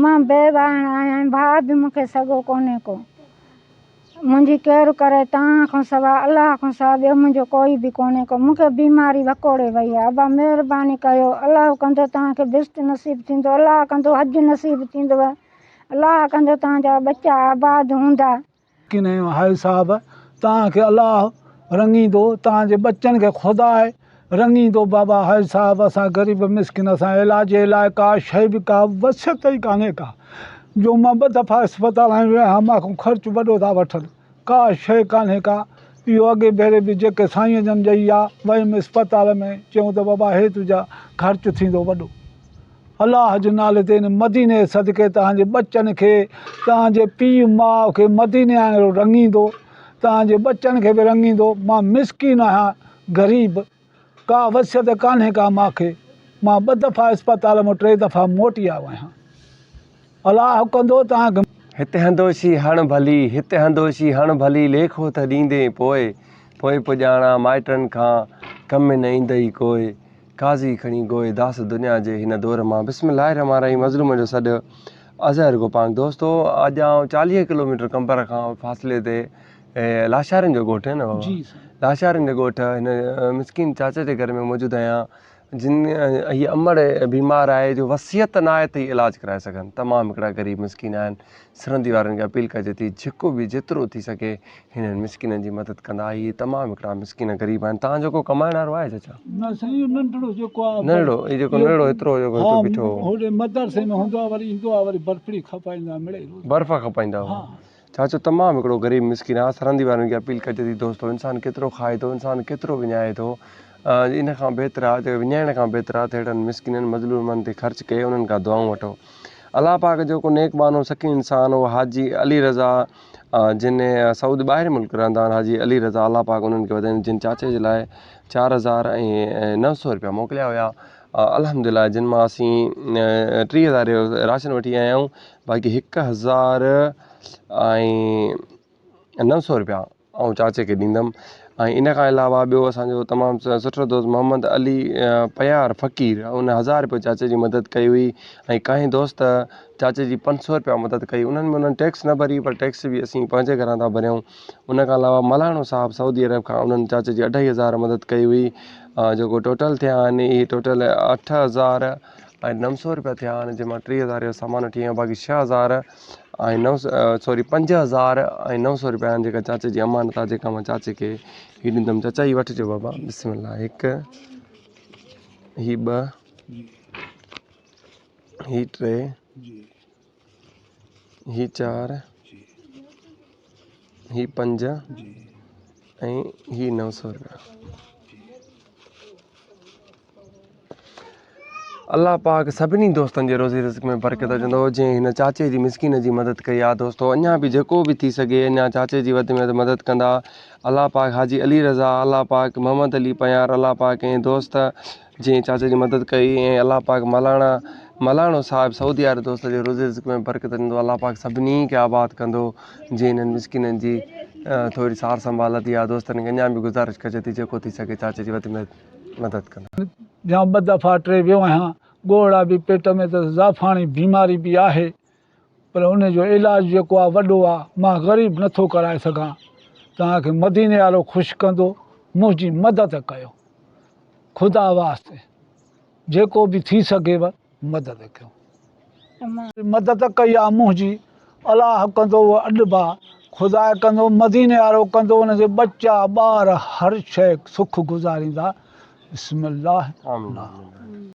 مان بي واهڻ آهيان ۽ ڀاء به مون کي سڳو ڪونهي ڪو. منهنجي ڪير ڪري توهان کان سوا الله کان سوا ٻيو منهنجو ڪوئي به ڪونهي ڪو. مون کي بيماري وڪوڙي وئي آهي. ابا مهرباني ڪيو الله ڪندو توهان کي بهشت نصيب ٿيندو الله ڪندو حج نصيب ٿيندو الله ڪندو توهان جا ٻچا آباد هوندا. ڪنهن هائي صاحب توهان کي الله رڱيندو توهان جي ٻچن کي خدا رڱيندو بابا هائي صاحب اسان غريب مسڪين اسان علاج جي لاء ڪا شيء به ڪا وصيت ئي ڪانهي ڪا جو مان ٻه دفعا اسپتال ۾ ويو آهيان مان کان خرچ وڏو ٿا وٺن ڪا شيء ڪانهي ڪا اهو اڳي ڀيري به جيڪي سائين جن ڏئي ويا ويم اسپتال ۾ چيائون ته بابا هي تنهنجا خرچ ٿيندو وڏو الله جي نالي تي ان مديني جي صدقي توهان جي ٻچن کي توهان جي پيء ماء کي مديني وانگر رڱيندو توهان جي ٻچن کي به رڱيندو مان مسڪين آهيان غريب ڪا وصيت ڪانهي ڪا مان کي مان ٻه دفعا اسپتال مان ٽي دفعا موٽي آيو آهيان الله ڪندو توهان کي. هت هندوشي هڻ ڀلي، هت هندوشي هڻ ڀلي، ليکو ته ڏيندين پوء، پوء پڄاڻان مائٽن کان، ڪم نه ايندئي ڪوء. قاضي کڻي گوء داس دنيا جي هن دور مان بسم الله الرحمٰن الرحيم مظلوم جو سڏ اظهر گوپانگ دوستو اڄ آئون 40 ڪلوميٽر قمبر کان فاصلي تي لاشارين جو ڳوٺ آهي نه بابا لاشارين جو ڳوٺ هن مسڪين چاچا جي گهر ۾ موجود آهيان جن هي امڙ بيمار آهي جو وصيت نه آهي ته هي علاج ڪرائي سگهن تمام هڪڙا غريب مسڪين آهن سرندي وارن کي اپيل ڪجي ٿي جيڪو به جيترو ٿي سگهي هنن مسڪينن جي مدد ڪندا هي تمام هڪڙا مسڪين غريب آهن تان جو ڪو ڪمائڻ وارو آهي چاچا نه سائين اهو ننڍڙو جيڪو آ ننڍڙو هي جيڪو ننڍڙو هيترو جيڪو هتي بيٺو هو هوڏي مدرسي ۾ هوندو آ وري ايندو آ وري برفڙي کپائيندو آ مڙئي روز برف کپائيندا هو چاچو تمام هڪڙو غريب مسڪين آ سرندي وارن کي اپيل ڪجي ٿي دوستو انسان ڪيترو کائي ٿو انسان ڪيترو وڃائي ٿو ان کان بهتر آ ته وڃائڻ کان بهتر آ ته اهڙن مسڪينن مظلومن تي خرچ ڪري انهن کان دعائون وٺو الله پاڪ جو ڪو نيڪ ٻانهو سخي انسان هو حاجي علي رضا جن سعودي ٻاهر ملڪ رهندا آهن حاجي علي رضا الله پاڪ انهن کي وڌائين جن چاچي جي لاء 4900 روپيا موڪليا هيا الحمد لله جن مان اسين 30,000 جو راشن وٺي آيا آهيون باقي 1900 روپيا آئون چاچي کي ڏيندم ۽ ان کان علاوه ٻيو اسانجو تمام سٺو دوست محمد علي پيار فقير ان 1000 روپيو چاچي جي مدد ڪئي هئي ۽ ڪنهن دوست چاچي جي 500 روپيا مدد ڪئي انهن ۾ انهن ٽيڪس نه ڀري پر ٽيڪس به اسين پنهنجي گهران ٿا ڀريون ان کان علاوه ملاڻو صاحب سعودي عرب کان انهن چاچي جي 2500 مدد ڪئي هئي جيڪو ٽوٽل ٿيا آهن اهي ٽوٽل 8900 روپيا ٿيا آهن جنهن مان 3000 جو سامان وٺي آيو باقي 6000 ۽ نو سو سوري 5900 روپيا آهن جيڪا چاچي جي امانت آهي جيڪا مان چاچي کي هي ڏيندم چاچا هي وٺجو بابا بسم الله هڪ هي ٻه هي ٽي هي چار هي پنج ۽ هي 900 روپيا. الله پاڪ سڀني دوستن جي روزي رزق ۾ برڪت وجهندو جنهن هن چاچي جي مسڪين جي مدد ڪئي آ دوستو اڃا به جيڪو به ٿي سگهي اڃا چاچي جي وڌ ۾ وڌ مدد ڪندا الله پاڪ حاجي علي رضا الله پاڪ محمد علي پيار الله پاڪ ۽ دوست جنهن چاچي جي مدد ڪئي ۽ الله پاڪ ملاڻا ملاڻو صاحب سعودي واري دوست جي روزي رزق ۾ برڪت وجهندو الله پاڪ سڀني کي آباد ڪندو جنهن هنن مسڪينن جي ٿوري سار سنڀال لڌي آ دوستن کي اڃا به گذارش ڪجي ٿي جيڪو ٿي سگهي چاچي جي وڌ ۾ وڌ مدد ڪندا. جا ٻه دفعا ٽي ويو آهيان، ڳوڙها به پيٽ ۾ اٿس، زعفاڻي بيماري به آهي، پر ان جو علاج جيڪو آهي وڏو آهي، مان غريب نٿو ڪرائي سگهان، توهان کي مديني وارو خوش ڪندو، منهنجي مدد ڪيو، خدا واسطي جيڪو به ٿي سگهيو مدد ڪيو. مدد ڪئي آ منهنجي الله ڪندو اهو اڏبا خدا ڪندو مديني وارو ڪندو ان جي ٻچا ٻار هر شيء سک گذاريندا بسم الله. آمين.